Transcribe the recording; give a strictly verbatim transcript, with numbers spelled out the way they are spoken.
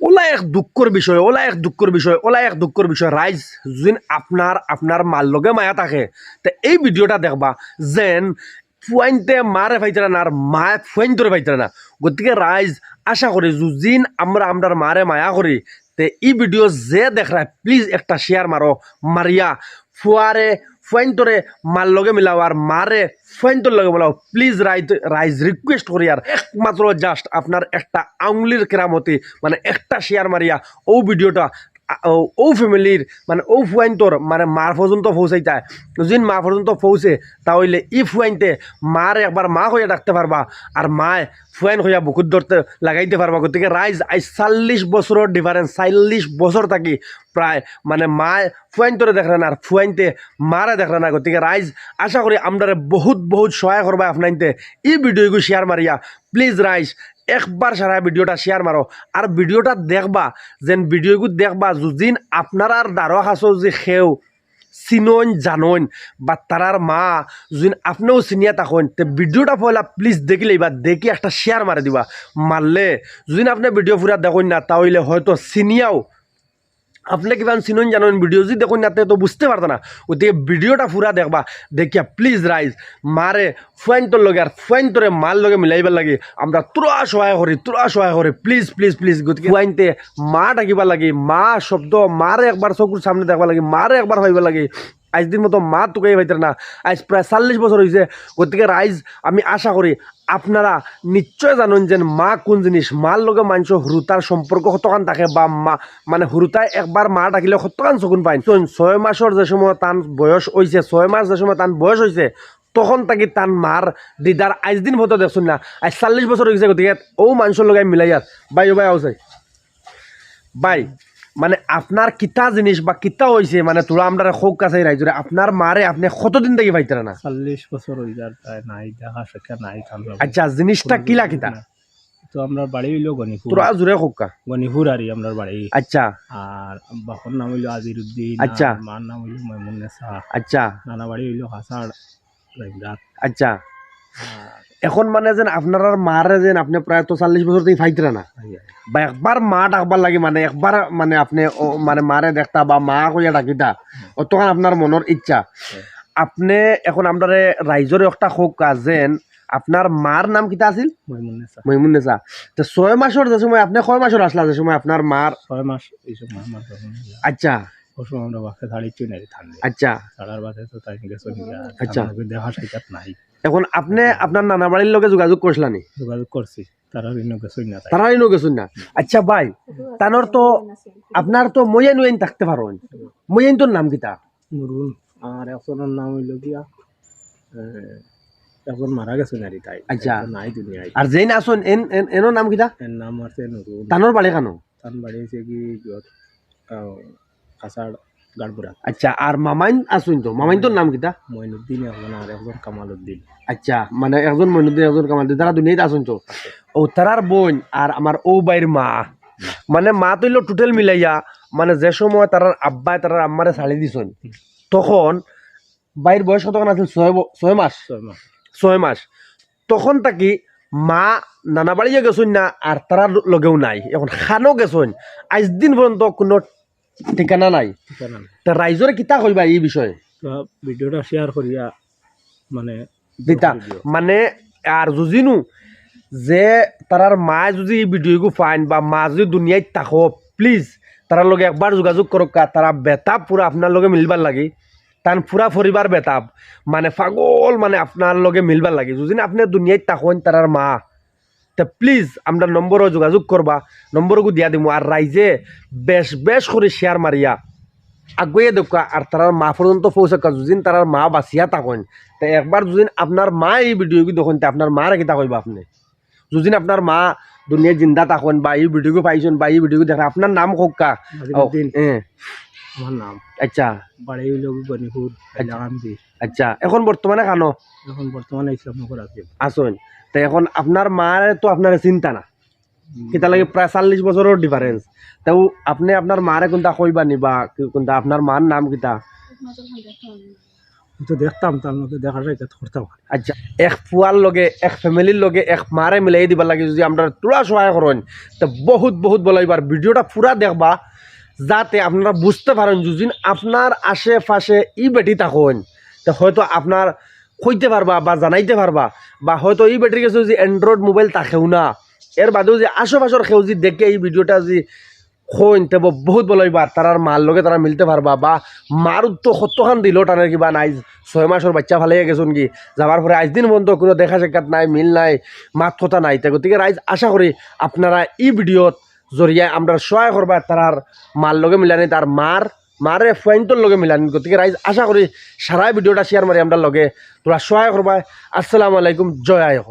ওলা এক দুঃখর বিষয়, ওলা এক দুঃখর বিষয়, ওলা এক দুঃখর বিষয়। রাইজ, যুদিন আপনার, আপনার মার লগে মায়া থাকে, তে এই ভিডিওটা দেখবা, যেন ফুয়াইন্তে মারে পাইতরা না আর মায় ফুয়াইন্তরে পাইতরা না। গতিকে রাইজ, আশা করি যুদিন আমরা আমরার মারে মায়া করি, তে ই ভিডিও যে দেখরা, প্লিজ একটা শেয়ার মারো, মারিয়া ফুয়ারে, ফুয়াইন্তরে মার লগে মিলাও আর মারে ফুয়াইন্তর লগে মিলাও। প্লিজ রাইজ, রাইজ রিকোয়েস্ট করি, আর একমাত্র জাস্ট আপনার একটা আঙুলির কেরামতি, মানে একটা শেয়ার মারিয়া ও ভিডিওটা, আ, ও, ও ফ্যামিলির, মানে ও ফুয়াইন্তর, মানে মার পর্যন্ত পৌঁছাইতা। যুদিন মা পর্যন্ত পৌঁছে, তা অইলে ই ফুয়াইন্তে মারে একবার মা কইয়া ডাকতে পারবা, আর মায় ফুয়াইন কইয়া বুকুত ধরতে লাগাইতে পারবা। গতিকে রাইজ, আইজ চল্লিশ বছরর ডিফারেন্স, চল্লিশ বছর থাকি প্রায়, মানে মায় ফুয়াইন্তরে দেখরা না আর ফুয়াইন্তে মারে দেখরা না। গতিকে রাইজ, আশা করি আমরারে বহুত বহুত সহায় করবা আপনাইন্তে ই ভিডিওগু শেয়ার মারিয়া। প্লিজ রাইজ, একবার সারা ভিডিওটা শেয়ার মারো, আর ভিডিওটা দেখবা, যেন ভিডিওগু দেখবা, যুদিন আপনারার দারো কাছো যে কেউ চিনইন জানইন বা তারার মা যুদিন আপনেও চিনিয়া থাকইন, তে ভিডিওটা পয়লা প্লিজ দেখি লইবা, দেখি একটা শেয়ার মারি দিবা। মারলে যুদিন আপনে ভিডিও পুরা দেখইন না, তা অইলে হয়তো চিনিয়াও আপনে কিবা চিনইন জানইন, ভিডিও যুদি দেখইন না, তে তো বুঝতে পারতা না। গতিকে ভিডিওটা পুরা দেখবা, দেখিয়া প্লিজ রাইজ, মারে ফুয়াইন্তর লগে আর ফুয়াইন্তরে মার লগে মিলাইবার লাগি আমরা তুরা সহায় করি, তুরা সহায় করি, প্লিজ, প্লিজ, প্লিজ। গতিকে ফুয়াইন্তে মা ডাকিবার লাগি, মা শব্দ, মারে একবার চকুর সামনে দেখবার লাগি, মারে একবার পাইবার লাগি, আইজ দিন মতো মা তুকাই পাইতরা না। আইজ প্রায় চল্লিশ বছর অইছে। গতিকে রাইজ, আমি আশা করি আপনারা নিশ্চয় জানইন যে মা কুন জিনিস, মার লগে মানষর হুরুতার সম্পর্ক কতখান থাকে, বা মা, মানে হুরুতায় একবার মা ডাকিলে কতখান চকুন পাইন। ছয় মাসর যে সময় তান বয়স অইছে, ছয় মাস যে সময় তান বয়স অইছে, তখন থাকি তান মার দিদার আইজ দিন মতো দেখছইন না। আইজ চল্লিশ বছর অইগেছে। গতিকে ও মানষর লগে মিলাইয়ার ভাই, ও ভাই, আও চাই। ভাই, মানে আপনার কিতা জিনিস বা কিতা অইছে, মানে তুরা আমরারে কউক্কা চাই রাইজরে, আপনার মারে আপনে কতদিন থাকি পাইতরা না? চল্লিশ বছর অই যার প্রায়, নাই দেখা সাক্ষাৎ নাই তান লগে। আচ্ছা, জিনিসটা কিলা কিতা? তো আমরার বাড়ি অইলো গণিপুর। তুরা জুরে কউক্কা। গণিপুর আরি আমরার বাড়ি। আচ্ছা। আর বাপর নাম অইলো আজির উদ্দিন, আচ্ছা। আর মার নাম অইলো ময়মুন্নেছা। আচ্ছা। নানা বাড়ি অইলো কাছাড়। আচ্ছা। আর এখন মানে যেন আপনারার মারে যেন আপনে প্রায় তো চল্লিশ বছর থাকি পাইতরা না। I, I. বা একবার মা ডাকবার লাগি, মানে একবার মানে আপনে ও, মানে মারে দেখতা বা মা কইয়া ডাকিতা, হুম। অতখান আপনার মনর ইচ্ছা। হুম। আপনে এখন আমরারে রাইজরে একটা কউক্কা যেন আপনার মার নাম কিতা আছিল? ময়মুন্নেছা। ময়মুন্নেছা। তো ছয় মাসর যে সময়, আপনে কয় মাসর আছলা যে সময় আপনার মার? ছয় মাস, এই সময় আমার যখন ইয়া। আচ্ছা। ও সময় আমরা বাপরে ছাড়ি চুই নারি থাকলে। আচ্ছা। ছাড়ার বাদে তো তাই গেছে নিয়া। আচ্ছা। তার লগে দেখা সাক্ষাৎ নাই। এখন আপনে আপনার নানা বাড়ির লগে যোগাযোগ করছলা নি? যোগাযোগ করছি। তারা ইনো গেছইন না তাই। তারা ইনো গেছইন না। আচ্ছা ভাই, তানর তো, আপনার তো মইয়াইন উয়াইন থাকতে পারইন। মইয়াইন্তর নাম কিতা? নুরুন। আর একজনর নাম অইলো গিয়া, এ, একজন মারা গেছইন আর তাই। আচ্ছা। একজন নাই দুনিয়াত। আর যেইন আছইন, এন, এন, এনর নাম কিতা? এর নাম আছে নুরুন। তানর বাড়ি কানো? তান বাড়ি অইছে কি, আহ, কাছাড় গাড়বুড়া। আচ্ছা, আর মামাইন আছইন তো? মামাইন্তর নাম কিতা? মইনুদ্দিন একজন আর একজন কামালউদ্দিন। আচ্ছা, মানে একজন মইনুদ্দিন, একজন কামালউদ্দিন, তারা দুনিয়াত আছইন তো? আছে। ও, তারার বইন আর আমার ও ভাইর মা। মানে মা তো অইলো total মিলাইয়া, মানে যে সময় তারার আব্বায় তারার আম্মারে ছাড়ি দিছইন, তখন ভাইর বয়স কতখান আছিল? ছয় ব-, ছয় মাস। ছয় মাস। ছয় মাস। তখন থাকি মা নানা বাড়িও গেছইন না, আর তারার লগেও নাই। এখন কানো গেছইন, আইজ দিন পর্যন্ত কুনু ঠিকানা নাই। ঠিকানা নাই। তে রাইজরে কিতা কইবা ই বিষয়ে? তো ভিডিওটা শেয়ার করিয়া, মানে, দিতা। ভিডিও। মানে, আর যুদি নু যে তারার মায় যুদি ই ভিডিওগু পাইন বা মা যুদি দুনিয়াত থাকো, প্লিজ তারার লগে একবার যোগাযোগ করউক্কা, তারা বেতাব পুরা আপনার লগে মিলবার লাগি। তান পুরা পরিবার বেতাব, মানে পাগল, মানে আপনার লগে মিলবার লাগি। যুদি আপনে দুনিয়াত থাকইন তারার মা, তে প্লিজ আমরার নম্বরো যোগাযোগ করবা, নম্বরগু দিয়া দিমু। আর রাইজে বেশ বেশ করি শেয়ার মারিয়া আগুয়াইয়া দেউক্কা, আর তারার মা পর্যন্ত পৌঁছাউক্কা। যুদি তারার মা বাঁচিয়া থাকইন, তে একবার যুদি আপনার মা ই ভিডিওগু দেখইন, তে আপনার মারে কিতা কইবা আপনে? যুদি আপনার মা দুনিয়াত জিন্দা থাকইন বা ই ভিডিওগু পাইছইন বা ই ভিডিওগু দেখরা, আপনার নাম কউক্কা। নাজিমুদ্দিন। ও, এ। আমার নাম। আচ্ছা। বাড়ি অইলো গণিপুর, আচ্ছা। হাইলাকান্দি। আচ্ছা, এখন বর্তমানে কানো? এখন বর্তমানে ইসলামনগর আছি। আছইন। তে এখন আপনার মারে তো আপনারে চিনতা না। হুম। কিতা লাগি প্রায় চল্লিশ বছরর difference। তেউ আপনে আপনার মারে কুনতা কইবা নি বা কি কুনতা, আপনার মার নাম কিতা? তো দেখতাম, তার মধ্যে দেখা সাক্ষাৎ করতাম। আচ্ছা, এক পুয়ার লগে, এক ফ্যামিলির লগে এক মারে মিলাই দিবার লাগি যদি আমরা থুড়া সহায় করইন, তো বহুত বহুত ভালা অইবার। ভিডিওটা পুরা দেখবা, যাতে আপনারা বুঝতে পারেন। যদি আপনার আশেপাশে ই বেটি থাকইন, তো হয়তো আপনার কইতে পারবা বা জানাইতে পারবা, বা হয়তো ই বেটির গেছে যদি অ্যান্ড্রয়েড মোবাইল থাকেও না, এর বাদেও যে আশেপাশের কেউ যদি দেখে ই ভিডিওটা যদি কইন, তে ব-, বহুত ভালা অইবার। তারার মার লগে তারা মিলতে পারবা, বা মার তো কতখান দিল টানের কিবা নাই, ছয় মাসর বাচ্চা ফালাইয়া গেছইন কি, যাবার পরে আইজ দিন পর্যন্ত কোনো দেখা সাক্ষাৎ নাই, মিল নাই, মাত কথা নাই। তে গতিকে রাইজ আশা করি আপনারা ই ভিডিওর জরিয়ায় আমরা সহায় করবা, তারার মার লগে মিলানি, তার মার মারে ফুয়াইন্তর লগে মিলানি। গতিকে রাইজ আশা করি সারা ভিডিওটা শেয়ার মারি আমরা লগে থুড়া সহায় করবা। আসসালামু আলাইকুম, জয় আই অসম।